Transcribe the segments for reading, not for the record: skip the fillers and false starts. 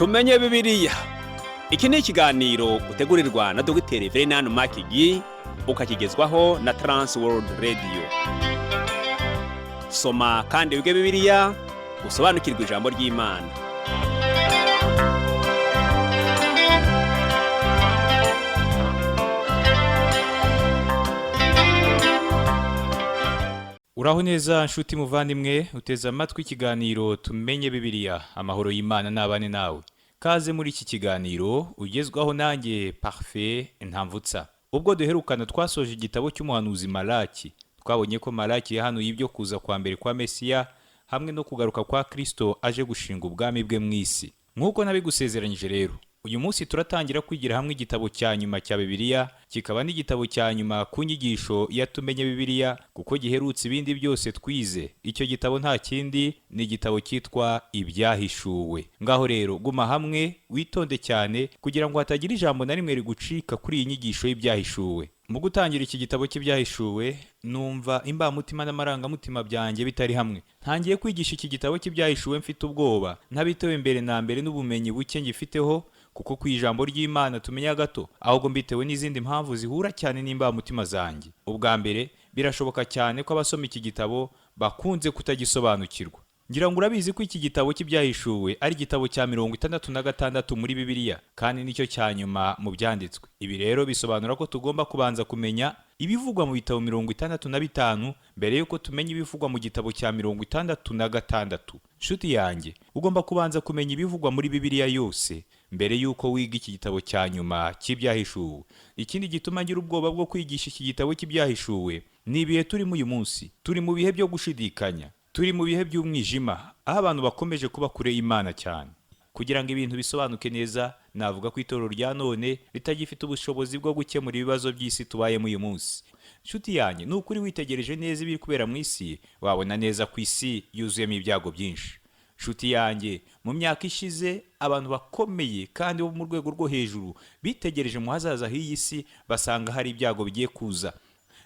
Tumenye Bibiliya. Iki ni ikiganiro utegurirwa na Dogiteri Verenani Makigi, ukakigezwaho na Trans World Radio. Soma kandi wige Bibiliya, usobanukirwe ijambo ry'Imana. Uraho neza nshuti muvandimwe uteze amatwi ikiganiro Tumenye Bibiliya. Amahoro y'Imana n'abane nawe. Kaze muri iki kiganiro ugezwaho nanjye Parfait Ntamvutsa. Ubwo duherukana twasoje igitabo cy'umuhanuzi Malaki. Twabonye ko Malaki yahanuye ibyo kuza kwa mbere kwa Mesiya hamwe no kugaruka kwa Kristo aje gushinga ubwami bwe mu isi. Nk'uko nabigusezeranyije rero, uyu munsi turatangira kwigira hamwe igitabo cya nyuma cya Bibiliya, kikaba n'igitabo cya nyuma ku nyigisho ya Tumenye Bibiliya, kuko giherutse ibindi byose twize. Icyo gitabo nta kindi, ni igitabo cyitwa Ibyahishuwe. Ngaho rero guma hamwe witonde cyane kugira ngo hatagira ijambo na rimwe rigucika kuri iyi nyigisho y'Ibyahishuwe. Mu gutangira iki gitabo cy'Ibyahishuwe, numva imbamutima n'amarangamutima byanjye bitari hamwe. Ntangiye kwigisha iki gitabo cy'Ibyahishuwe mfite ubwoba, ntabitewe mbere na mbere n'ubumenyi buke ngifiteho, kuko ku ijambo ry'Imana tumenya gato, ahubwo mbitewe n'izindi mpamvu zihura cyane n'imbamutima zanjye. Ubwa mbere, birashoboka cyane ko abasoma iki gitabo bakunze kutagisobanukirwa. Ngira ngo urabizi ko iki gitabo cy'Ibyahishuwe ari igitabo cya 66 muri Bibiliya, kandi nicyo cya nyuma mu byanditswe. Ibi rero bisobanura ko tugomba kubanza kumenya ibivugwa mu bitabo 65 mbere y'uko tumenya ibivugwa mu gitabo cya 66. Nshuti yanjye, ugomba kubanza kumenya ibivugwa muri Bibiliya yose mbere y'uko wiga iki gitabo cya nyuma cy'Ibyahishuwe. Ikindi gituma ngira ubwoba bwo kwigisha iki gitabo cy'Ibyahishuwe ni ibihe turimo uyu munsi. Turi mu bihe byo gushidikanya, turi mu bihe by'umwijima, aho abantu bakomeje kuba kure y'Imana cyane. Kugira ngo ibintu bisobanuke neza, navuga ko itorero rya none ritagifite ubushobozi bwo gukemura ibibazo by'isi tubayemo uyu munsi. Nshuti yanjye, ni ukuri witegereje neza ibiri kubera mu isi, wabona neza ko isi yuzuyemo ibyago byinshi. Nshuti yanjye, mu myaka ishize abantu bakomeye kandi bo mu rwego rwo hejuru bitegereje mu hazaza h'iyi si, basanga hari ibyago bigiye kuza.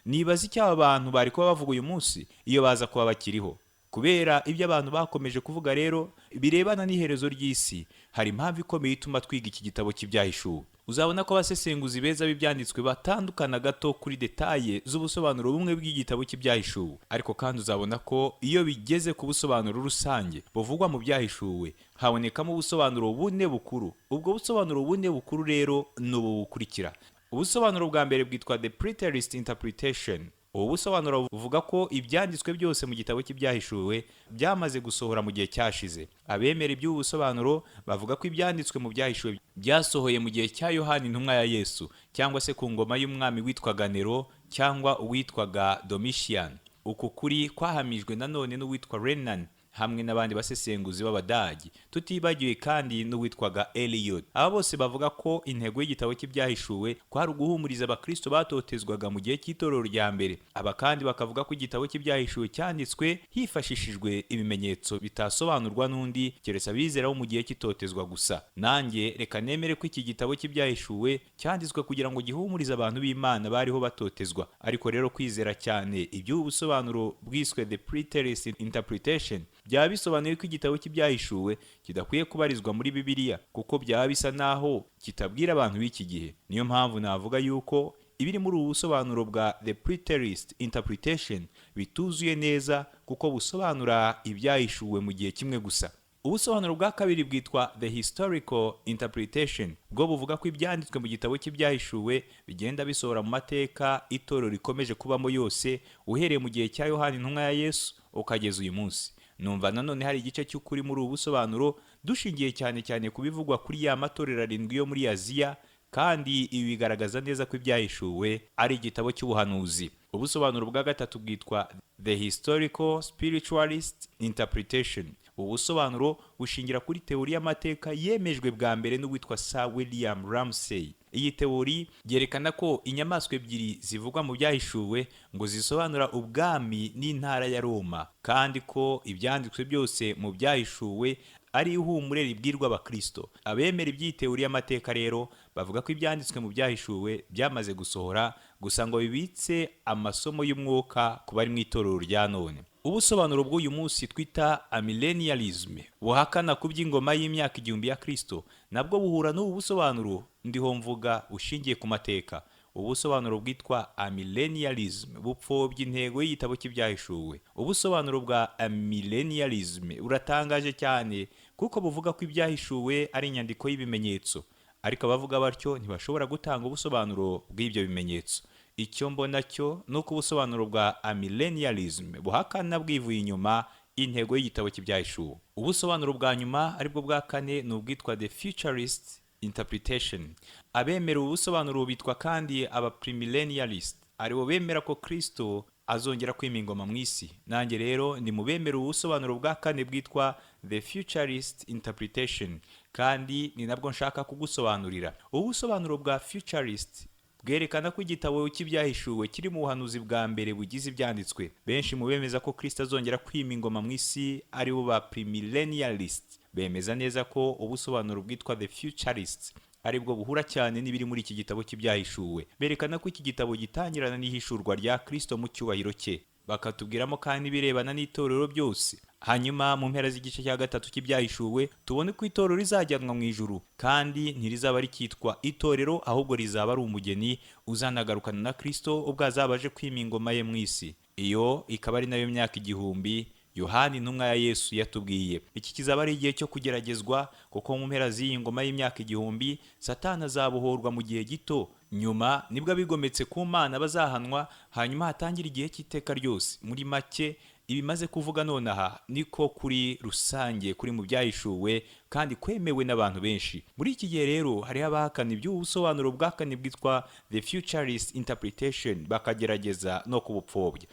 Nibaza icyo aba bantu bari kuba bavuga uyu munsi iyo baza kuba bakiriho. Kubera ibyo abantu bakomeje kuvuga rero birebana n'iherezo ry'isi, hari impamvu ikomeye ituma twiga iki gitabo cy'Ibyahishuwe. Uzabona ko abasesenguzi beza b'ibyanditswe batandukana gato kuri detaye z'ubusobanuro bumwe bw'igitabo cy'Ibyahishuwe, ariko kandi uzabona ko iyo bigeze ku busobanuro rusange buvugwa mu Byahishuwe, habonekamo ubusobanuro bune bukuru. Ubwo busobanuro bune bukuru rero ni ubu bukurikira. Ubusobanuro bwa mbere bwitwa the preterist interpretation. Ubu busobanuro buvuga ko ibyanditswe byose mu gitabo cy'Ibyahishuwe byamaze gusohora mu gihe cyashize. Abemera iby'ubu busobanuro bavuga ko ibyanditswe mu Byahishuwe byasohoye mu gihe cya Yohani intumwa ya Yesu, cyangwa se ku ngoma y'umwami witwaga Nero cyangwa uwitwaga Domitian. Uku kuri kwahamijwe nanone n'uwitwa Renan hamwe n'abandi basesenguzi b'Abadagi, tutibagiwe kandi n'uwitwaga Eliot. Aba bose bavuga ko intego y'igitabo cy'Ibyahishuwe kwari uguhumuriza abakristo batotezwaga mu gihe cy'itorero rya mbere. Aba kandi bakavuga ko igitabo cy'Ibyahishuwe cyanditswe hifashishijwe ibimenyetso bitasobanurwa n'undi keretse abizera bo mu gihe cy'itotezwa gusa. Nanjye reka nemere ko iki gitabo cy'Ibyahishuwe cyanditswe kugira ngo gihumurize abantu b'Imana bariho batotezwa. Ariko rero kwizera cyane iby'ubu busobanuro bwiswe the preterist interpretation byaba bisobanuye ko igitabo cy'Ibyahishuwe kidakwiye kubarizwa muri Bibiliya, kuko byaba bisa naho kitabwira abantu b'iki gihe. Niyo mpamvu navuga yuko ibiri muri ubu busobanuro bwa the preterist interpretation bituzuye neza, kuko busobanura ibyahishuwe mu gihe kimwe gusa. Ubusobanuro bwa kabiri bwitwa the historical interpretation, bwo buvuga ko ibyanditswe mu gitabo cy'Ibyahishuwe bigenda bisohora mu mateka itorero rikomeje kubamo yose, uhereye mu gihe cya Yohani intumwa ya Yesu ukageza uyu munsi. Numva nanone hari igice cy'ukuri muri ubu busobanuro, dushingiye cyane cyane ku bivugwa kuri ya matorero arindwi yo muri Aziya, kandi ibi bigaragaza neza ko Ibyahishuwe ari igitabo cy'ubuhanuzi. Ubusobanuro bwa gatatu bwitwa the historical spiritualist interpretation. Ubu busobanuro bushingira kuri teori y'amateka yemejwe bwa mbere n'uwitwa Sir William Ramsay. Iyi teori yerekana ko inyamaswa ebyiri zivugwa mu Byahishuwe ngo zisobanura ubwami n'intara ya Roma, kandi ko ibyanditswe byose mu Byahishuwe ari ihumure ribwirwa abakristo. Abemera iby'iyi teori y'amateka rero bavuga ko ibyanditswe mu Byahishuwe byamaze gusohora, gusa ngo bibitse amasomo y'umwuka ku bari mu itorero rya none. Ubusobanuro bw'uyu munsi twita amillennialism, buhakana ku by'ingoma y'imyaka 1000 ya Kristo, nabwo buhura n'ubu busobanuro ndiho mvuga bushingiye ku mateka. Ubusobanuro bwitwa amillennialism bupfobya intego y'igitabo cy'Ibyahishuwe. Ubusobanuro bwa amillennialism buratangaje cyane, kuko buvuga ko Ibyahishuwe ari inyandiko y'ibimenyetso, ariko abavuga batyo ntibashobora gutanga ubusobanuro bw'ibyo bimenyetso. Icyo mbona cyo ni uko ubusobanuro bwa amillennialism buhakana bwivuye inyuma intego y'igitabo cy'Ibyahishuwe. Ubusobanuro bwa nyuma, aribwo bwa kane, ni ubwitwa the futurist interpretation. Abemera ubu busobanuro bitwa kandi aba premillennialist, aribo bemera ko Kristo azongera kwima ingoma mu isi. Nanjye rero ndi mu bemera ubu busobanuro bwa kane bwitwa the futurist interpretation, kandi ni nabwo nshaka kugusobanurira. Ubu busobanuro bwa futurist bwerekana ko igitabo cy'Ibyahishuwe kiri mu buhanuzi bwa mbere bugize Ibyanditswe. Benshi mu bemeza ko Kristo azongera kwima ingoma mu isi, ari bo ba premillennialist, bemeza neza ko ubusobanuro bwitwa the futurist aribwo buhura cyane n'ibiri muri iki gitabo cy'Ibyahishuwe. Berekana ko iki gitabo gitangirana n'ihishurwa rya Kristo mu cyubahiro cye, bakatubwiramo kandi ibirebana n'itorero byose. Hanyuma mu mpera z'igice cya gatatu cy'Ibyahishuwe tubone ko itorero rizajyanwa mu ijuru, kandi ntirizaba rikitwa itorero, ahubwo rizaba ari umugeni uzanagarukana na Kristo ubwo azaba aje kwima ingoma ye mu isi. Iyo ikaba ari nayo myaka 1000 Yohani intumwa ya Yesu yatubwiye. Iki kizaba ari igihe cyo kugeragezwa, kuko mu mpera z'iyi ngoma y'imyaka 1000 Satani azabohorwa mu gihe gito. Nyuma nibwo abigometse ku Mana bazahanwa, hanyuma hatangire igihe cy'iteka ryose. Muri make, ibimaze kuvuga nonaha niko kuri rusange kuri mu Byahishuwe kandi kwemewe n'abantu benshi muri iki gihe. Rero hariho abahakana iby'ubu busobanuro bwa kane bwitwa the futurist interpretation, bakagerageza no kubupfobya.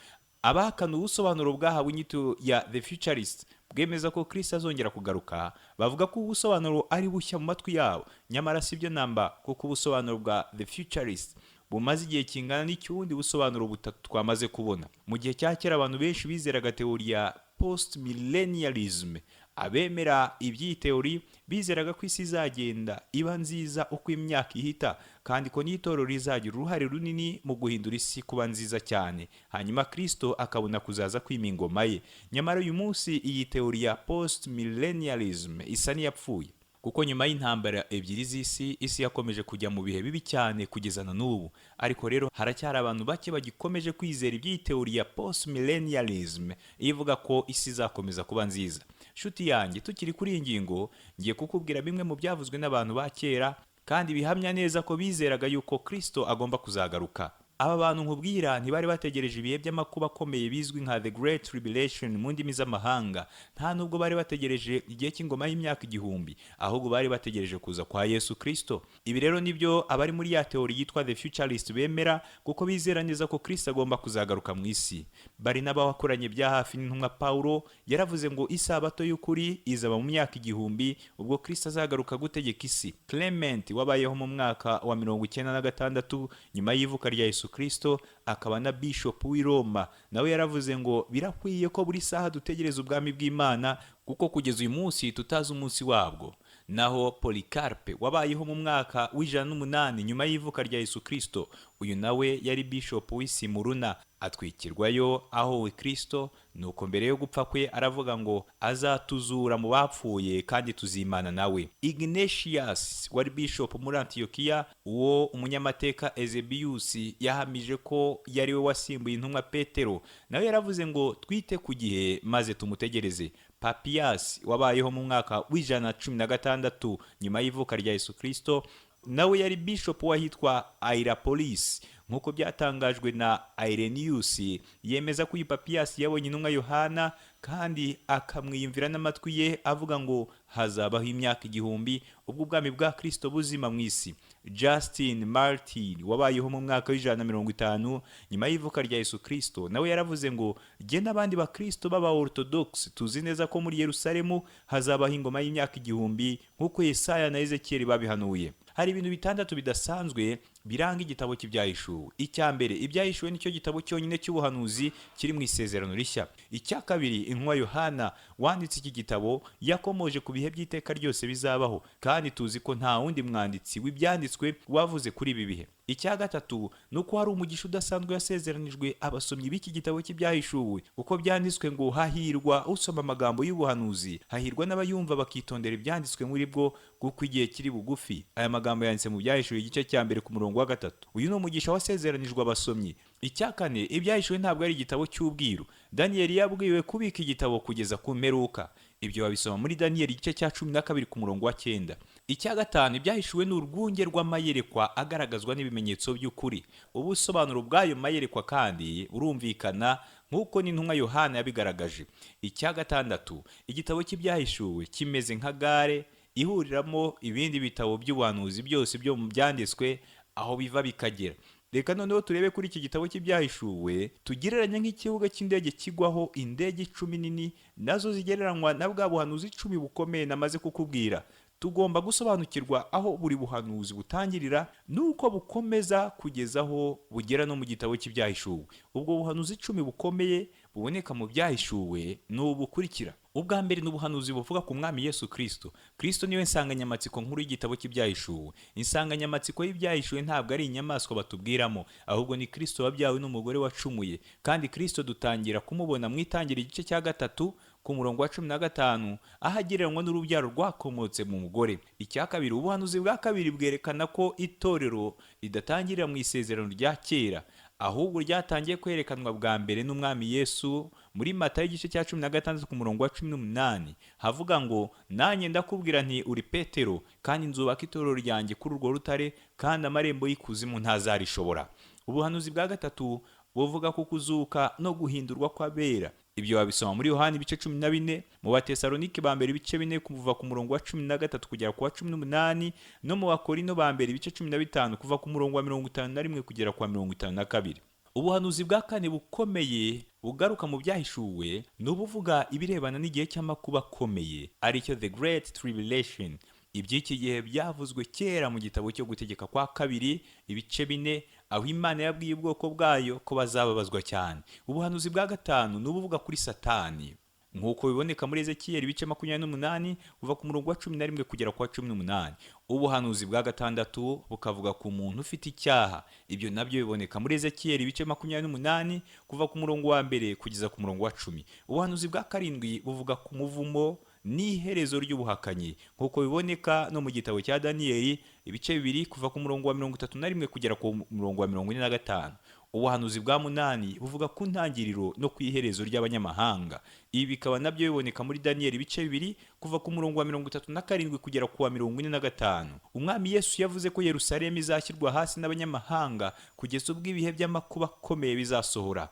Abahakana ubusobanuro bwahawe inyito ya the futurist, bwemeza ko Kristo azongera kugaruka, bavuga ko ubusobanuro ari bushya mu matwi yabo. Nyamara si byo namba, kuko ubusobanuro bwa the futurist bumaze igihe kingana n'icy'ubundi busobanuro butatu twamaze kubona. Mu gihe cya kera abantu benshi bizeraga théorie ya post millennialism. Abemera iby'iyi théorie bizeraga ko isi izagenda iba nziza uko imyaka ihita, kandi ko n'itorero rizagira uruhare runini mu guhindura isi kuba nziza cyane, hanyuma Kristo akabona kuzaza kwima ingoma ye. Nyamara uyu munsi iyi théorie ya post millennialism isa n'iyapfuye, kuko nyuma y'intambara ebyiri z'isi, isi yakomeje kujya mu bihe bibi cyane kugeza na n'ubu. Ariko rero haracyari abantu bake bagikomeje kwizera iby'iyi théorie ya post millennialism ivuga ko isi izakomeza kuba nziza. Nshuti yanjye, tukiri kuri iyi ngingo, ngiye kukubwira bimwe mu byavuzwe n'abantu ba kera kandi bihamya neza ko bizeraga yuko Kristo agomba kuzagaruka. Aba bantu nkubwira ntibari bategereje ibihe by'amakuba akomeye bizwi nka the Great Tribulation mu ndimi z'amahanga, nta nubwo bari bategereje igihe cy'ingoma y'imyaka 1000, ahubwo bari bategereje kuza kwa Yesu Kristo. Ibi rero nibyo abari muri ya théorie yitwa the futurist bemera, kuko bizera neza ko Kristo agomba kuzagaruka mu isi. Barinaba wakoranye bya hafi n'intumwa Paulo yaravuze ngo isabato y'ukuri izaba mu myaka 1000, ubwo Kristo azagaruka gutegeka isi. Clement wabayeho mu mwaka wa 96 nyuma y'ivuka rya Yesu Kristo, akaba na bishop w'i Roma, nawe yaravuze ngo birakwiye ko buri saha dutegereza ubwami bw'Imana, kuko kugeza uyu munsi tutazi umunsi wabwo. Naho Polycarpe wabayeho mu mwaka wa 108 nyuma y'ivuka rya Yesu Kristo, uyu nawe yari bishop w'i Simuruna, atwikirwayo ahowe Kristo. Nuko mbere yo gupfa kwe aravuga ngo azatuzura mu bapfuye kandi tuzimana nawe. Ignatius wari bishop muri Antiyokiya, uwo umunyamateka Eusebius yahamije ko yari we wasimbuye intumwa Petero, nawe yaravuze ngo twite ku gihe maze tumutegereze. Papias wabayeho mu mwaka wa 116 nyuma y'ivuka rya Yesu Kristo, nawe yari bishop w'ahitwa Hierapolis. Nk'uko byatangajwe na Irenaeus, yemeza ko uyu Papias yabonye intumwa Yohana kandi akamwiyumvira n'amatwi ye avuga ngo hazabaho imyaka 1000 ubwo ubwami bwa Kristo buzima mu isi. Justin Martin wabayeho mu mwaka wa 150 nyuma y'ivuka rya Yesu Kristo, nawe yaravuze ngo jye n'abandi bakristo b'aba orthodox tuzi neza ko muri Yerusalemu hazabaho ingoma y'imyaka 1000 nk'uko Yesaya na Ezekiyeli babihanuye. Hari ibintu bitandatu bidasanzwe Biranga igitabo cy'Ibyahishuwe. Icya mbere, Ibyahishuwe nicyo gitabo cyonyine cy'ubuhanuzi kiri mu Isezerano Rishya. Icya kabiri, intumwa Yohana wanditse iki gitabo yakomoje ku bihe by'iteka ryose bizabaho, kandi tuzi ko nta wundi mwanditsi w'ibyanditswe wavuze kuri ibi bihe. Icya gatatu ni uko hari umugisha udasanzwe yasezeranijwe abasomyi b'iki gitabo cy'Ibyahishuwe, kuko byanditswe ngo: "Hahirwa usoma amagambo y'ubuhanuzi, hahirwa n'abayumva bakitondera ibyanditswe muri bwo, kuko igihe kiri bugufi." Aya magambo yanditse mu Byahishuwe igice cya 1 ku murongo wa 3. Uyu ni umugisha wasezeranijwe abasomyi. Icya kane, Ibyahishuwe ntabwo ari igitabo cy'ubwiru. Daniyeli yabwiwe kubika igitabo kugeza ku mperuka. Ibyo babisoma muri Daniyeli igice cya 12 ku murongo wa 9. Icya gatanu, Ibyahishuwe ni urwunge rw'amayerekwa agaragazwa n'ibimenyetso by'ukuri. Ubusobanuro bw'ayo mayerekwa kandi burumvikana, nk'uko n'intumwa Yohana yabigaragaje. Icya gatandatu, igitabo cy'Ibyahishuwe kimeze nka gare ihuriramo ibindi bitabo by'ubuhanuzi byose byo mu byanditswe, aho biva bikagera. Reka noneho turebe kuri iki gitabo cy'Ibyahishuwe, tugereranya nk'ikibuga cy'indege kigwaho indege 10 nini, nazo zigereranywa na bwa buhanuzi 10 bukomeye namaze kukubwira. Tugomba gusobanukirwa aho buri buhanuzi butangirira n'uko bukomeza kugeza aho bugera no mu gitabo cy'Ibyahishuwe. Ubwo buhanuzi 10 bukomeye buboneka mu Byahishuwe ni ubukurikira: Ubwa mbere ni ubuhanuzi buvuga ku Mwami Yesu Kristo. Kristo niwe nsanganyamatsiko nkuru y'igitabo cy'Ibyahishuwe. Insanganyamatsiko y'Ibyahishuwe ntabwo ari inyamaswa batubwiramo, ahubwo ni Kristo wabyawe n'umugore wacumuye. Kandi Kristo dutangira kumubona mu Itangira igice cya 3 ku murongo wa 15, aho agereranywa n'urubyaro rwakomotse mu mugore. Icya kabiri, ubuhanuzi bwa kabiri bwerekana ko itorero ridatangirira mu Isezerano rya Kera, ahubwo ryatangiye kwerekanwa bwa mbere n'Umwami Yesu muri Matayo igice cya 16 ku murongo wa 18, havuga ngo: "Nanjye ndakubwira nti uri Petero, kandi nzubaka itorero ryanjye kuri urwo rutare, kandi amarembo y'ikuzimu ntazarishobora." Ubuhanuzi bwa gatatu buvuga ku kuzuka no guhindurwa kw'abera. Ibyo wabisoma muri Yohani ibice 14, mu Batesalonike ba mbere ibice 4 kuva ku murongo wa 13 kugera ku wa 18, no mu Bakorino ba mbere ibice 15 kuva ku murongo wa 51 kugera ku wa 52. Ubuhanuzi bwa kane bukomeye bugaruka mu Byahishuwe ni ubuvuga ibirebana n'igihe cy'amakuba akomeye, aricyo The Great Tribulation. Iby'iki gihe byavuzwe kera mu gitabo cyo Gutegeka kwa Kabiri ibice 4, aho Imana yabwiye ubwoko bwayo ko bazababazwa cyane. Ubuhanuzi bwa gatanu ni ubuvuga kuri Satani, nk'uko biboneka muri Ezekiyeli ibice 28 kuva ku murongo wa 11 kugera ku wa 18. Ubuhanuzi bwa gatandatu bukavuga ku muntu ufite icyaha. Ibyo nabyo biboneka muri Ezekiyeli ibice 28 kuva ku murongo wa 1 kugeza ku murongo wa 10. Ubuhanuzi bwa karindwi buvuga ku muvumo n'iherezo ry'ubuhakanyi, nk'uko biboneka no mu gitabo cya Daniyeli ibice 2 kuva ku murongo wa 31 kugera ku murongo wa 45. Ubuhanuzi bwa munani buvuga ku ntangiriro no ku iherezo ry'abanyamahanga. Ibi bikaba nabyo biboneka muri Daniyeli ibice 2 kuva ku murongo wa 37 kugera ku wa 45. Umwami Yesu yavuze ko Yerusalemu izashyirwa hasi n'abanyamahanga kugeza ubwo ibihe by'amakuba akomeye bizasohora.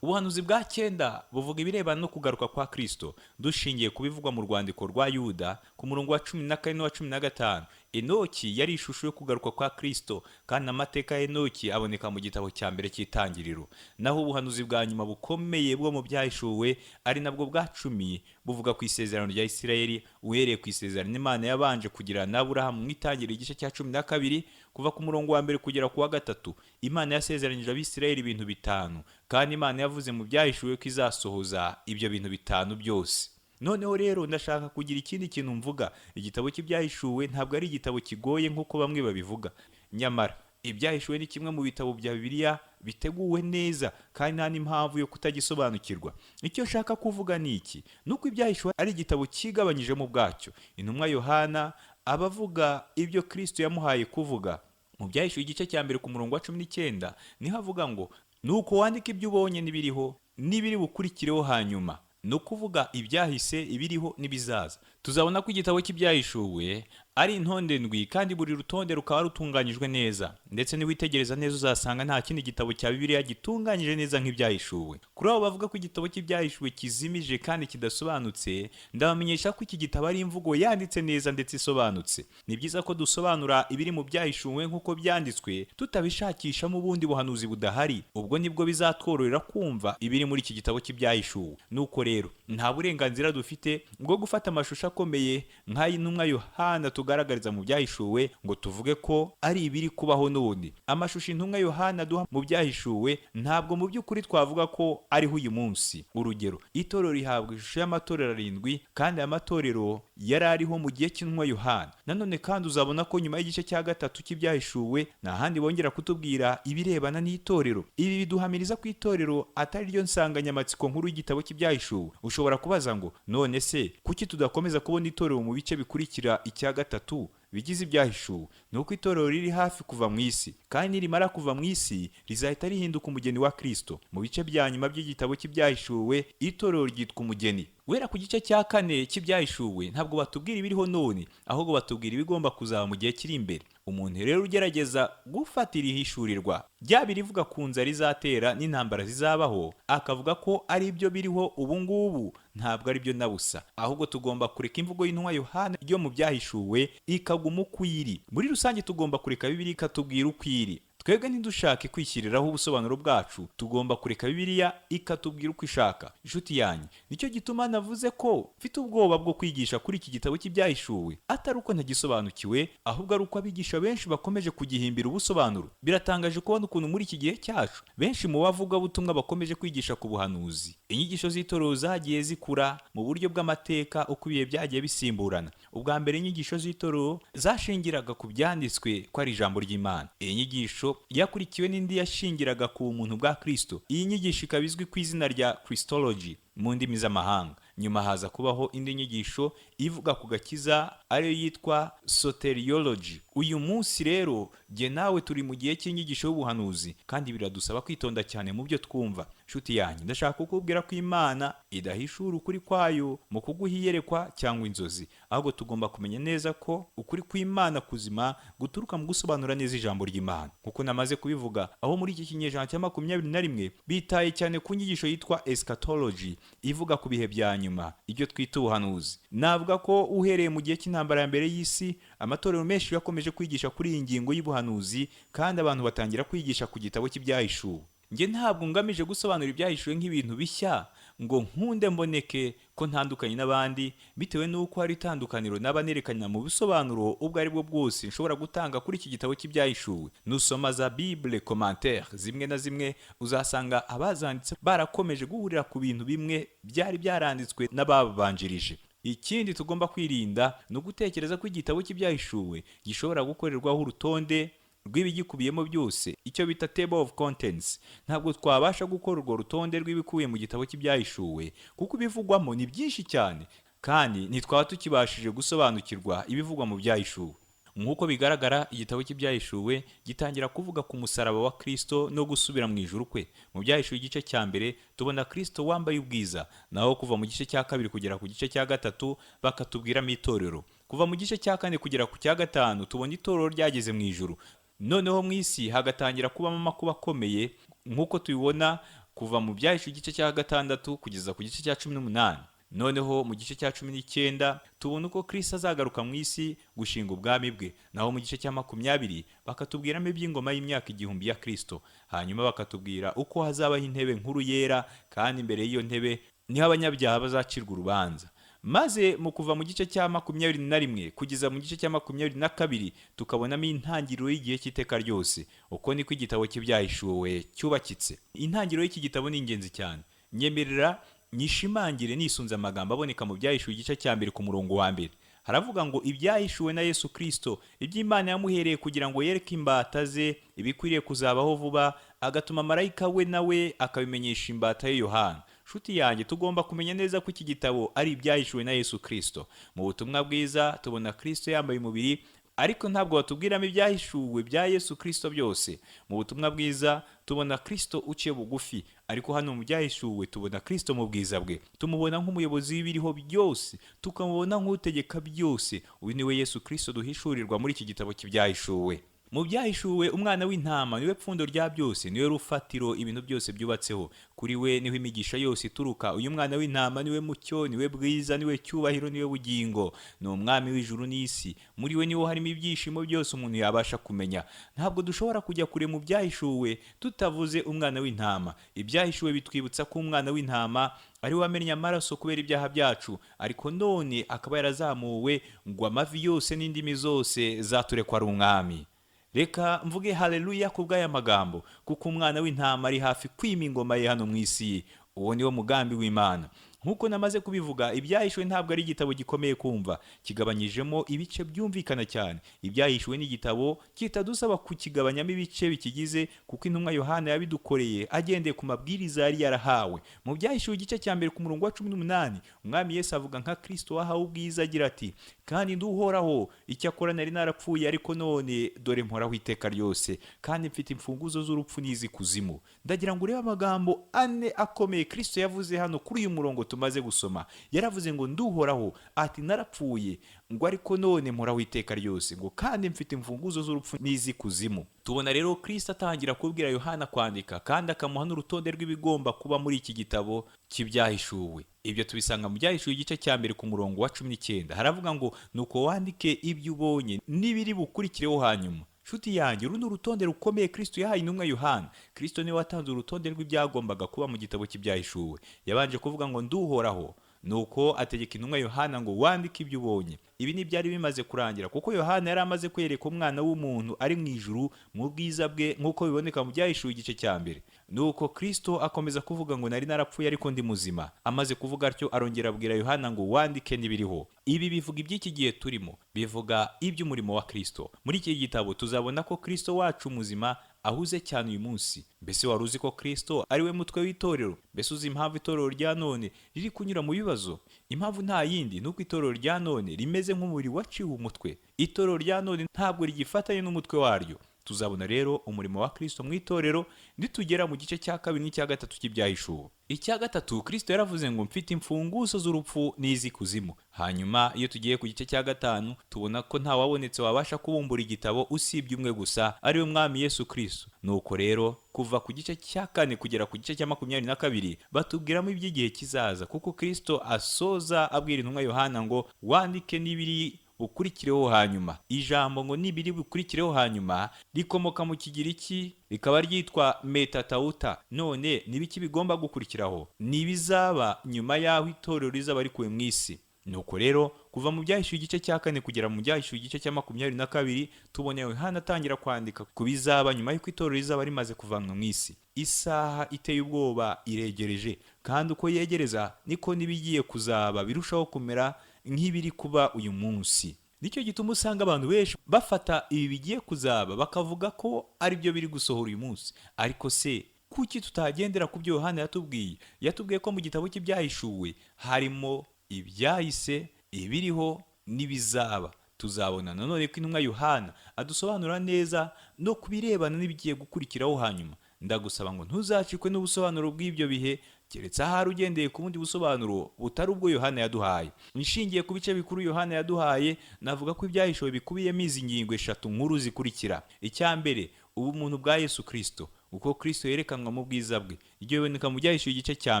Ubuhanuzi bwa cyenda buvuga ibirebana no kugaruka kwa Kristo, dushingiye ku bivugwa mu rwandiko rwa Yuda ku murongo wa 14 n'uwa 15. Enoki yari ishusho yo kugaruka kwa Kristo, kandi amateka ya Enoki aboneka mu gitabo cya mbere cy'Itangiriro. Naho ubuhanuzi bwa nyuma bukomeye bwo mu Byahishuwe, ari nabwo bwa 10, buvuga ku isezerano rya Isirayeli, uhereye ku isezerano Imana yabanje kugira na Aburahamu mu Itangiriro igice cya 12 kuva ku murongo wa 1 kugera ku wa 3. Imana yasezeranyije Abisirayeli ibintu bitanu, kandi Imana yavuze mu Byahishuwe ko izasohoza ibyo bintu bitanu byose. Noneho rero ndashaka kugira ikindi kintu mvuga. Igitabo cy'Ibyahishuwe ntabwo ari igitabo kigoye nk'uko bamwe babivuga. Nyamara Ibyahishuwe ni kimwe mu bitabo bya Bibiliya biteguwe neza, kandi nta n'impamvu yo kutagisobanukirwa. Icyo nshaka kuvuga ni iki: ni uko Ibyahishuwe ari igitabo cyigabanyijemo ubwacyo. Intumwa Yohana aba avuga ibyo Kristo yamuhaye kuvuga. Mu Byahishuwe igice cya 1 ku murongo wa 19 niho avuga ngo: "Nuko wandika ibyo ubonye n'ibiriho n'ibiri bukurikireho hanyuma", ni ukuvuga ibyahise, ibiriho n'ibizaza. Tuzabona ko igitabo cy'Ibyahishuwe ari intonde ndwi, kandi buri rutonde rukaba rutunganyijwe neza. Ndetse niwitegereza neza uzasanga nta kindi gitabo cya Bibiliya gitunganyije neza nk'Ibyahishuwe. Kuri abo bavuga ko igitabo cy'Ibyahishuwe kizimije kandi kidasobanutse, ndabamenyesha ko iki gitabo ari imvugo yanditse neza ndetse isobanutse. Ni byiza ko dusobanura ibiri mu Byahishuwe nk'uko byanditswe, tutabishakishamo ubundi buhanuzi budahari. Ubwo nibwo bizatworohera kumva ibiri muri iki gitabo cy'Ibyahishuwe. Nuko rero nta burenganzira dufite bwo gufata amashusho akomeye nk'ay'intumwa Yohana tugaragariza mu byahishuwe ngo tuvuge ko ari ibiri kubaho none. Amashusho intumwa Yohana aduha mu byahishuwe ntabwo mu by'ukuri twavuga ko ariho uyu munsi. Urugero, itorero rihabwa ishusho y'amatorero arindwi, kandi aya matorero yari ariho mu gihe cy'intumwa Yohana. Nanone kandi uzabona ko nyuma y'igice cya gatatu cy'ibyahishuwe nta handi bongera kutubwira ibirebana n'itorero. Ibi biduhamiriza ko itorero atari ryo nsanganyamatsiko nkuru y'igitabo cy'ibyahishuwe. Ushobora kubaza ngo none se kuki tudakomeza kubona itorero mu bice bikurikira icya gatatu bigize ibyahishuwe? Ni uko itorero riri hafi kuva mu isi, kandi nirimara kuva mu isi rizahita rihinduka umugeni wa Kristo. Mu bice bya nyuma by'igitabo cy'ibyahishuwe itorero ryitwa umugeni. Guhera ku gice cya kane cy'ibyahishuwe ntabwo batubwira ibiriho none, ahubwo batubwira ibigomba kuzaba mu gihe kiri imbere. Umuntu rero ugerageza gufatira ihishurirwa ryaba irivuga ku nzara izatera n'intambara zizabaho, akavuga ko ari byo biriho ubu ngubu, ntabwo ari byo na busa. Ahubwo tugomba kureka imvugo y'intumwa Yohana yo mu byahishuwe ikaguma uko iri. Muri rusange tugomba kureka Bibiliya ikatubwira uko iri. Twebwe ntidushake kwishyiriraho ubusobanuro bwacu, tugomba kureka Bibiliya ikatubwira uko ishaka. Inshuti yanjye, nicyo gituma navuze ko mfite ubwoba bwo kwigisha kuri iki gitabo cy'ibyahishuwe, atari uko ntagisobanukiwe, ahubwo ari uko abigisha benshi bakomeje kugihimbira ubusobanuro. Biratangaje kubona ukuntu muri iki gihe cyacu benshi mu bavugabutumwa bakomeje kwigisha ku buhanuzi. Inyigisho z'itorero zagiye zikura mu buryo bw'amateka uko ibihe byagiye bisimburana. Ubwa mbere inyigisho z'itorero zashingiraga ku byanditswe ko ari ijambo ry'Imana. Iyi nyigisho yakurikiwe n'indi yashingiraga ku bumuntu bwa Kristo. Iyi nyigisho ikaba izwi ku izina rya Christology mu ndimi z'amahanga. Nyuma haza kubaho indi nyigisho ivuga ku gakiza ariyo yitwa soteriology. Uyu munsi rero jye nawe turi mu gihe cy'inyigisho y'ubuhanuzi, kandi biradusaba kwitonda cyane mu byo twumva. Nshuti yanjye, ndashaka kukubwira ko Imana idahishura ukuri kwayo mu kuguha iyerekwa cyangwa inzozi, ahubwo tugomba kumenya neza ko ukuri kw'Imana kuzima guturuka mu gusobanura neza ijambo ry'Imana. Nkuko namaze kubivuga, aho muri iki kinyejana cya 21 bitaye cyane ku nyigisho yitwa eschatology ivuga ku bihe bya nyuma, ibyo twita ubuhanuzi. Navuga ko uhereye mu gihe cy'intambara ya mbere y'isi, amatorero menshi yakomeje kwigisha kuri iyi ngingo y'ubuhanuzi, kandi abantu batangira kwigisha ku gitabo cy'ibyahishuwe. Njye ntabwo ngamije gusobanura ibyahishuwe nk'ibintu bishya ngo nkunde mboneke ko ntandukanye n'abandi, bitewe n'uko hari itandukaniro naba nerekana mu bisobanuro ubwo ari bwo bwose nshobora gutanga kuri iki gitabo cy'ibyahishuwe. Nusoma za Bible commentaire zimwe na zimwe, uzasanga abazanditse barakomeje guhurira ku bintu bimwe byari byaranditswe n'ababanjirije. Ikindi tugomba kwirinda ni ugutekereza ko igitabo cy'ibyahishuwe gishobora gukorerwaho urutonde rw'ibigikubiyemo byose, icyo bita table of contents. Ntabwo twabasha gukora urwo rutonde rw'ibikubiye mu gitabo cy'ibyahishuwe, kuko ibivugwamo ni byinshi cyane, kandi ntitwaba tukibashije gusobanukirwa ibivugwa mu byahishuwe. Nk'uko bigaragara, igitabo cy'ibyahishuwe gitangira kuvuga ku musaraba wa Kristo no gusubira mu ijuru kwe. Mu byahishuwe igice cya mbere tubona Kristo wambaye ubwiza, naho kuva mu gice cya kabiri kugera ku gice cya gatatu bakatubwiramo itorero. Kuva mu gice cya kane kugera ku cya gatanu tubona itorero ryageze mu ijuru. Noneho mu isi hagatangira kubamo amakuba akomeye, nk'uko tubibona kuva mu byahishuwe igice cya gatandatu kugeza ku gice cya 18. Noneho mu gice cya 19 tubona uko Kristo azagaruka mu isi gushinga ubwami bwe. Naho mu gice cya 20 bakatubwiramo iby'ingoma y'imyaka 1000 ya Kristo. Hanyuma bakatubwira uko hazabaho intebe nkuru yera, kandi imbere y'iyo ntebe niho abanyabyaha bazacirwa urubanza. Maze mu kuva mu gice cya 21 kugeza mu gice cya 22 tukabonamo intangiriro y'igihe cy'iteka ryose. Uko niko igitabo cy'ibyahishuwe cyubakitse. Intangiriro y'iki gitabo ni ingenzi cyane. Nyemerera nyishimangire nisunze amagambo aboneka mu byahishuwe igice cya mbere ku murongo wa mbere. Haravuga ngo ibyahishuwe na Yesu Kristo, iby'Imana yamuhereye kugira ngo yereke imbata ze ibikwiriye kuzabaho vuba, agatuma marayika we nawe akabimenyesha imbata ye Yohana. Nshuti yanjye, tugomba kumenya neza ko iki gitabo ari ibyahishuwe na Yesu Kristo. Mu butumwa bwiza tubona Kristo yambaye umubiri, ariko ntabwo batubwiramo ibyahishuwe bya Yesu Kristo byose. Mu butumwa bwiza tubona Kristo uciye bugufi, ariko hano mu byahishuwe tubona Kristo mu bwiza bwe. Tumubona nk'umuyobozi w'ibiriho byose, tukamubona nk'utegeka byose. Uyu niwe Yesu Kristo duhishurirwa muri iki gitabo cy'ibyahishuwe. Mu byahishuwe umwana w'intama niwe pfundo rya byose, niwe rufatiro ibintu byose byubatseho. Kuri we niho imigisha yose ituruka. Uyu mwana w'intama niwe mucyo, niwe bwiza, niwe cyubahiro, niwe bugingo. Ni umwami w'ijuru n'isi. Muri we niho harimo ibyishimo byose umuntu yabasha kumenya. Ntabwo dushobora kujya kure mu byahishuwe tutavuze umwana w'intama. Ibyahishuwe bitwibutsa ko umwana w'intama Ari wamennye amaraso kubera ibyaha byacu, ariko none akaba yarazamuwe ngo amavi yose n'indimi zose zaturekwa ari umwami. Reka mvuge haleluya ku bw'aya magambo, kuko umwana w'intama ari hafi kwima ingoma ye hano mu isi. Uwo ni wo mugambi w'Imana. Nk'uko namaze kubivuga, Ibyahishuwe ntabwo ari igitabo gikomeye kumva, kigabanyijemo ibice byumvikana cyane. Ibyahishuwe ni igitabo kitadusaba kukigabanyamo ibice bikigize, kuko intumwa Yohana yabidukoreye agendeye ku mabwiriza yari yarahawe. Mu Byahishuwe igice cya 1 ku murongo wa 18, Umwami Yesu avuga nka Kristo wahawe ubwiza agira ati: "Kandi nduhoraho, icyakora nari narapfuye, ariko none dore mporaho iteka ryose, kandi mfite imfunguzo z'urupfu n'iz'ikuzimu." Ndagira ngo urebe amagambo ane akomeye Kristo yavuze hano kuri uyu murongo tumaze gusoma. Yaravuze ngo nduhoraho, ati narapfuye, ngo ariko none mporaho iteka ryose, ngo kandi mfite imfunguzo z'urupfu n'iz'ikuzimu. Tubona rero Kristo atangira kubwira Yohana kwandika, kandi akamuha n'urutonde rw'ibigomba kuba muri iki gitabo cy'Ibyahishuwe. Ibyo tubisanga mu Byahishuwe igice cya 1 ku murongo wa 19. Haravuga ngo nuko wandike ibyo ubonye n'ibiri bukurikireho hanyuma. Nshuti yanjye, uru ni urutonde rukomeye Kristo yahaye intumwa Yohana. Kristo niwe watanze urutonde rw'ibyagombaga kuba mu gitabo cy'Ibyahishuwe. Yabanje kuvuga ngo nduhoraho, nuko ategeka intumwa Yohana ngo wandike ibyo ubonye. Ibi ntibyari bimaze kurangira, kuko Yohana yari amaze kwereka umwana w'umuntu ari mu ijuru mu bwiza bwe, nk'uko biboneka mu Byahishuwe igice cya 1. Nuko Kristo akomeza kuvuga ngo nari narapfuye ariko ndi muzima. Amaze kuvuga atyo arongera abwira Yohana ngo wandike n'ibiriho. Ibi bivuga iby'iki gihe turimo, bivuga iby'umurimo wa Kristo. Muri iki gitabo tuzabona ko Kristo wacu muzima ahuze cyane uyu munsi. Mbese wari uzi ko Kristo ari we mutwe w'itorero? Mbese uzi impamvu itorero rya none riri kunyura mu bibazo? Impamvu nta yindi ni uko itorero rya none rimeze nk'umubiri waciwe umutwe. Itorero rya none ntabwo rigifatanye n'umutwe waryo. Tuzabona rero umurimo wa Kristo mu itorero nitugera mu gice cya 2 n'icya 3 cy'Ibyahishuwe. Icya 3, Kristo yaravuze ngo mfite imfunguzo z'urupfu n'iz'ikuzimu. Hanyuma iyo tugiye ku gice cya 5 tubona ko nta wabonetse wabasha kubumbura igitabo usibye umwe gusa, ari we Mwami Yesu Kristo. Nuko rero kuva ku gice cya 4 kugera ku gice cya 22 batubwiramo iby'igihe kizaza, kuko Kristo asoza abwira intumwa Yohana ngo wandike n'ibiri bukurikireho hanyuma. Ijambo ngo nibiri bukurikireho hanyuma rikomoka mu Kigiriki rikaba ryitwa metatauta. None nibiki bigomba gukurikiraho? Nibizaba nyuma y'aho itorero rizaba rikuwe mu isi. Nuko rero kuva mu Byahishuwe igice cya 4 kugera mu Byahishuwe igice cya 22 tubona Yohana atangira kwandika ku bizaba nyuma y'uko itorero rizaba rimaze kuvanwa mu isi. Isaha iteye ubwoba iregereje, kandi uko yegereza niko nibigiye kuzaba birushaho kumera nk'ibiri kuba uyu munsi. Nicyo gituma usanga abantu benshi bafata ibi bigiye kuzaba bakavuga ko ari byo biri gusohora uyu munsi. Ariko se kuki tutagendera ku byo Yohana yatubwiye? Yatubwiye ko mu gitabo cy'Ibyahishuwe harimo ibyahise, ibiriho n'ibizaba. Tuzabona nanone ko intumwa Yohana adusobanura neza no kubirebana n'ibigiye gukurikiraho hanyuma. Ndagusaba ngo ntuzacikwe n'ubusobanuro bw'ibyo bihe, keretse ahari ugendeye ku bundi busobanuro butari ubwo Yohana yaduhaye. Nishingiye ku bice bikuru Yohana yaduhaye, navuga ko ibyahishuwe bikubiyemo izi ngingo 3 nkuru zikurikira. Icya mbere, ubumuntu bwa Yesu Kristo, uko Kristo yerekanwa mu bwiza bwe, iryo biboneka mu Byahishuwe igice cya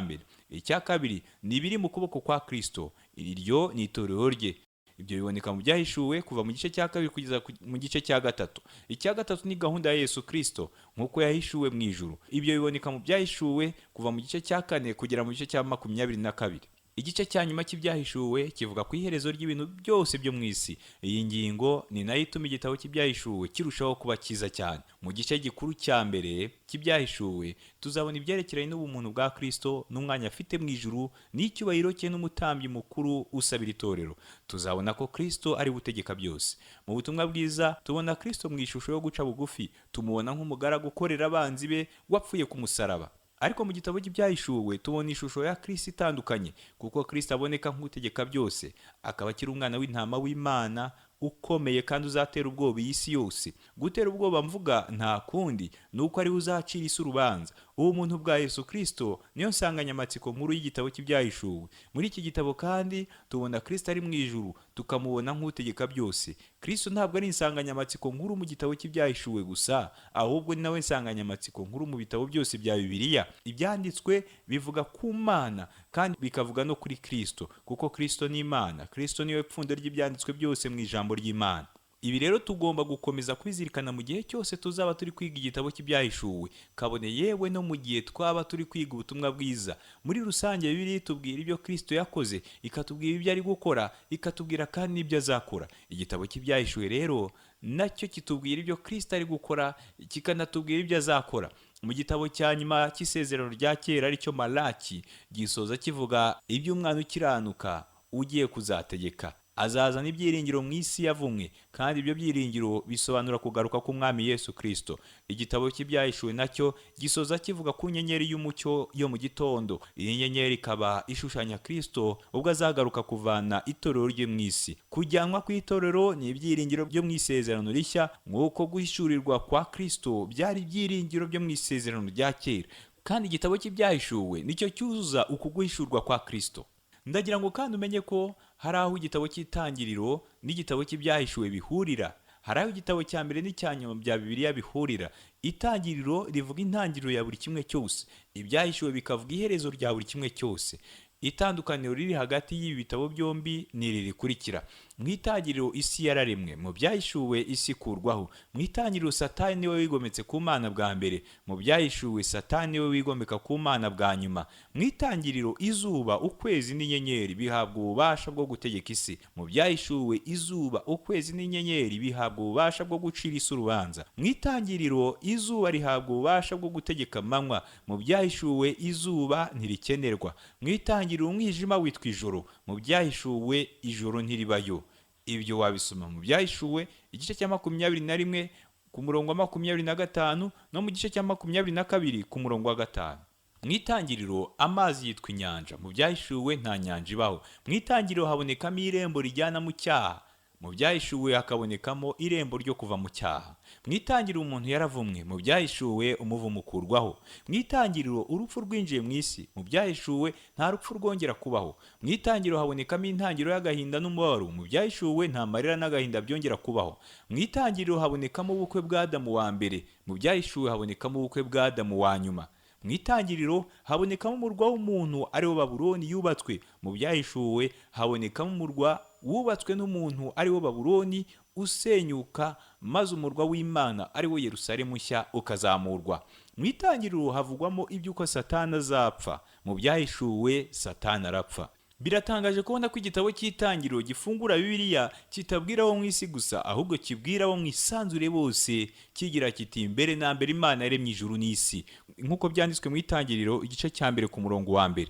1. Icya 2, ni ibiri mu kuboko kwa Kristo, iryo ni itorero rye. Ibyo biboneka mu Byahishuwe kuva mu gice cya 2 kugeza mu gice cya 3. Icya 3 ni gahunda ya Yesu Kristo nk'uko yahishuwe mu ijuru. Ibyo biboneka mu Byahishuwe kuva mu gice cya 4 kugera mu gice cya 22. Igice cya nyuma cy'Ibyahishuwe kivuga ku iherezo ry'ibintu byose byo mu isi. Iyi ngingo ni nayo ituma igitabo cy'Ibyahishuwe kirushaho kuba cyiza cyane. Mu gice gikuru cya 1 cy'Ibyahishuwe tuzabona ibyerekeranye n'ubumuntu bwa Kristo n'umwanya afite mu ijuru n'icyubahiro cye n'umutambyi mukuru usabira itorero. Tuzabona ko Kristo ari gutegeka byose. Mu butumwa bwiza tubona Kristo mu ishusho yo guca bugufi, tumubona nk'umugaragu ukorera abanzi be wapfuye ku musaraba. Ariko mu gitabo cy'Ibyahishuwe tubona ishusho ya Kristo itandukanye, kuko Kristo aboneka nk'utegeka byose, akaba akiri umwana w'intama w'Imana ukomeye kandi uzatera ubwoba iyi si yose. Gutera ubwoba mvuga nta kundi nuko ari uzacira isi urubanza. Ubumuntu bwa Yesu Kristo niyo nsanganyamatsiko nkuru y'igitabo cy'Ibyahishuwe. Muri iki gitabo kandi tubona Kristo ari mu ijuru, tukamubona nk'utegeka byose. Kristo ntabwo ari insanganyamatsiko nkuru mu gitabo cy'Ibyahishuwe gusa, ahubwo ni nawe insanganyamatsiko nkuru mu bitabo byose bya Bibiliya. Ibyanditswe bivuga ku Mana kandi bikavuga no kuri Kristo, kuko Kristo ni Imana. Kristo niwe pfundo ry'ibyanditswe byose mu ijambo ry'Imana. Ibi rero tugomba gukomeza kubizirikana mu gihe cyose tuzaba turi kwiga igitabo cy'Ibyahishuwe, kabone yewe no mu gihe twaba turi kwiga ubutumwa bwiza. Muri rusange, Bibiliya itubwira ibyo Kristo yakoze, ikatubwira ibyo ari gukora, ikatubwira kandi n'ibyo azakora. Igitabo cy'Ibyahishuwe rero nacyo kitubwira ibyo Kristo ari gukora, kikanatubwira ibyo azakora. Mu gitabo cya nyuma cy'Isezerano rya Kera, aricyo Malaki, gisoza kivuga iby'umwana ukiranuka ugiye kuzategeka. Azazana ibyiringiro mu isi yavumwe, kandi ibyo byiringiro bisobanura kugaruka k'Umwami Yesu Kirisito. Igitabo cy'Ibyahishuwe nacyo gisoza kivuga ku nyenyeri y'umucyo yo mu gitondo. Iyi nyenyeri ikaba ishushanya Kirisito ubwo azagaruka kuvana itorero rye mu isi. Kujyanwa kw'itorero ni ibyiringiro byo mu Isezerano Rishya, nk'uko guhishurirwa kwa Kirisito byari ibyiringiro byo mu Isezerano rya Kera, kandi igitabo cy'Ibyahishuwe nicyo cyuzuza uku guhishurwa kwa Kirisito. Ndagira ngo kandi umenye ko hari aho igitabo cy'Itangiriro n'igitabo cy'Ibyahishuwe bihurira, hari aho igitabo cya mbere n'icya nyuma bya Bibiliya bihurira. Itangiriro rivuga intangiriro ya buri kimwe cyose, Ibyahishuwe bikavuga iherezo rya buri kimwe cyose. Itandukaniro riri hagati y'ibi bitabo byombi ni iri rikurikira: mu Itangiriro isi yararemwe, mu Byahishuwe isi ikurwaho. Mu Itangiriro Satani niwe wigometse ku Mana bwa mbere, mu Byahishuwe Satani niwe wigomeka ku Mana bwa nyuma. Mu Itangiriro izuba, ukwezi n'inyenyeri bihabwa ububasha bwo gutegeka isi, mu Byahishuwe izuba, ukwezi n'inyenyeri bihabwa ububasha bwo gucira isi urubanza. Mu Itangiriro izuba rihabwa ububasha bwo gutegeka amanywa, mu Byahishuwe izuba ntirikenerwa. Mu Itangiriro umwijima witwa ijoro, mu Byahishuwe ijoro ntiribayo. Ibyo wabisoma mu Byahishuwe igice cya 21 ku murongo wa 25, no mu gice cya 22 ku murongo wa 5. Mu Itangiriro amazi yitwa inyanja, mu Byahishuwe nta nyanja ibaho. Mu Itangiriro habonekamo irembo rijyana mu cyaha, mu Byahishuwe hakabonekamo irembo ryo kuva mu cyaha. Mu Itangiriro umuntu yaravumwe, mu Byahishuwe umuvumo ukurwaho. Mu Itangiriro urupfu rwinjiye mu isi, mu Byahishuwe nta rupfu rwongera kubaho. Mu Itangiriro habonekamo intangiriro y'agahinda n'umubabaro, mu Byahishuwe nta marira n'agahinda byongera kubaho. Mu Itangiriro habonekamo ubukwe bwa Adamu wa mbere, mu Byahishuwe habonekamo ubukwe bwa Adamu wa nyuma. Mu Itangiriro habonekamo umurwa w'umuntu, ariwo Babuloni yubatswe, mu Byahishuwe habonekamo umurwa wubatswe n'umuntu, ariwo Babuloni, usenyuka, maze umurwa w'Imana, ariwo Yerusalemu nshya, ukazamurwa. Mu Itangiriro havugwamo iby'uko Satani azapfa, mu Byahishuwe Satani arapfa. Biratangaje kubona ko igitabo cy'Itangiriro gifungura Bibiliya kitabwira abo mu isi gusa, ahubwo kibwira abo mu isanzure bose, kigira kiti: "Mbere na mbere Imana yaremye ijuru n'isi", nk'uko byanditswe mu Itangiriro igice cya 1 ku murongo wa 1.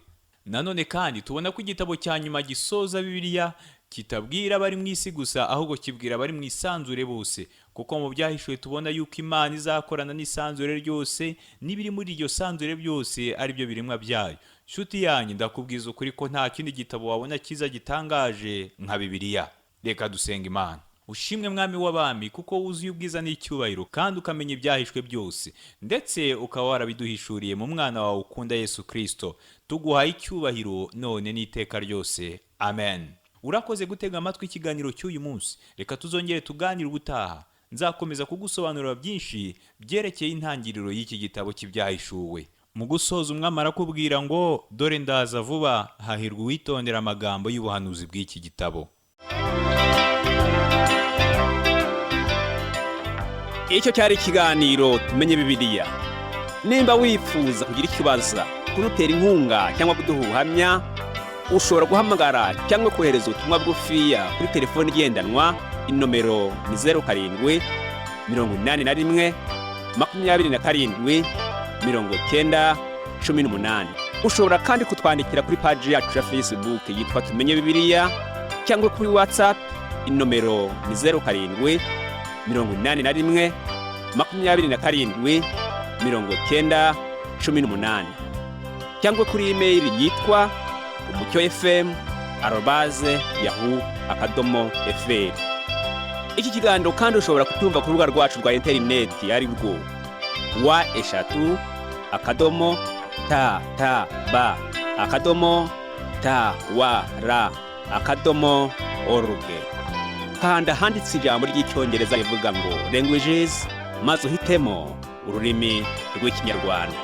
Nanone kandi tubona ko igitabo cya nyuma gisoza Bibiliya kitabwira abari mu isi gusa, ahubwo kibwira abari mu isanzure bose, kuko mu Byahishuwe tubona yuko Imana izakorana n'isanzure ryose n'ibiri muri iryo sanzure byose, ari byo biremwa byayo. Nshuti yanjye, ndakubwiza ukuri ko nta kindi gitabo wabona cyiza gitangaje nka Bibiliya. Reka dusenga Imana. Ushimwe, Mwami w'abami, kuko wuzuye ubwiza n'icyubahiro, kandi ukamenya ibyahishwe byose, ndetse ukaba warabiduhishuriye mu mwana wawe ukunda Yesu Kirisito. Tuguhaye icyubahiro none n'iteka ryose, amen. Urakoze gutega amatwi ikiganiro cy'uyu munsi. Reka tuzongere tuganire ubutaha, nzakomeza kugusobanurira byinshi byerekeye intangiriro y'iki gitabo cy'Ibyahishuwe. Mu gusoza, Umwami arakubwira ngo: "Dore ndaza vuba, hahirwa uwitondera amagambo y'ubuhanuzi bw'iki gitabo." Icyo cyari ikiganiro Tumenye Bibiliya. Nimba wifuza kugira icyo ubaza, kudutera inkunga cyangwa kuduha ubuhamya, ushobora guhamagara cyangwa kohereza ubutumwa bugufiya kuri telefoni igendanwa. Inomero ni 0781 27 90 18. Ushobora kandi kutwandikira kuri paji yacu ya Facebook yitwa Tumenye Bibiliya, cyangwa kuri WhatsApp. Inomero ni 0781 27 90 18, cyangwa kuri imeyili yitwa umucyofm@yahoo.fr. Iki kiganiro kandi ushobora kucyumva ku rubuga rwacu rwa interineti, ari rwo www.ttb.twr.org. Kanda ahanditse ijambo ry'Icyongereza rivuga ngo "languages", maze uhitemo ururimi rw'Ikinyarwanda.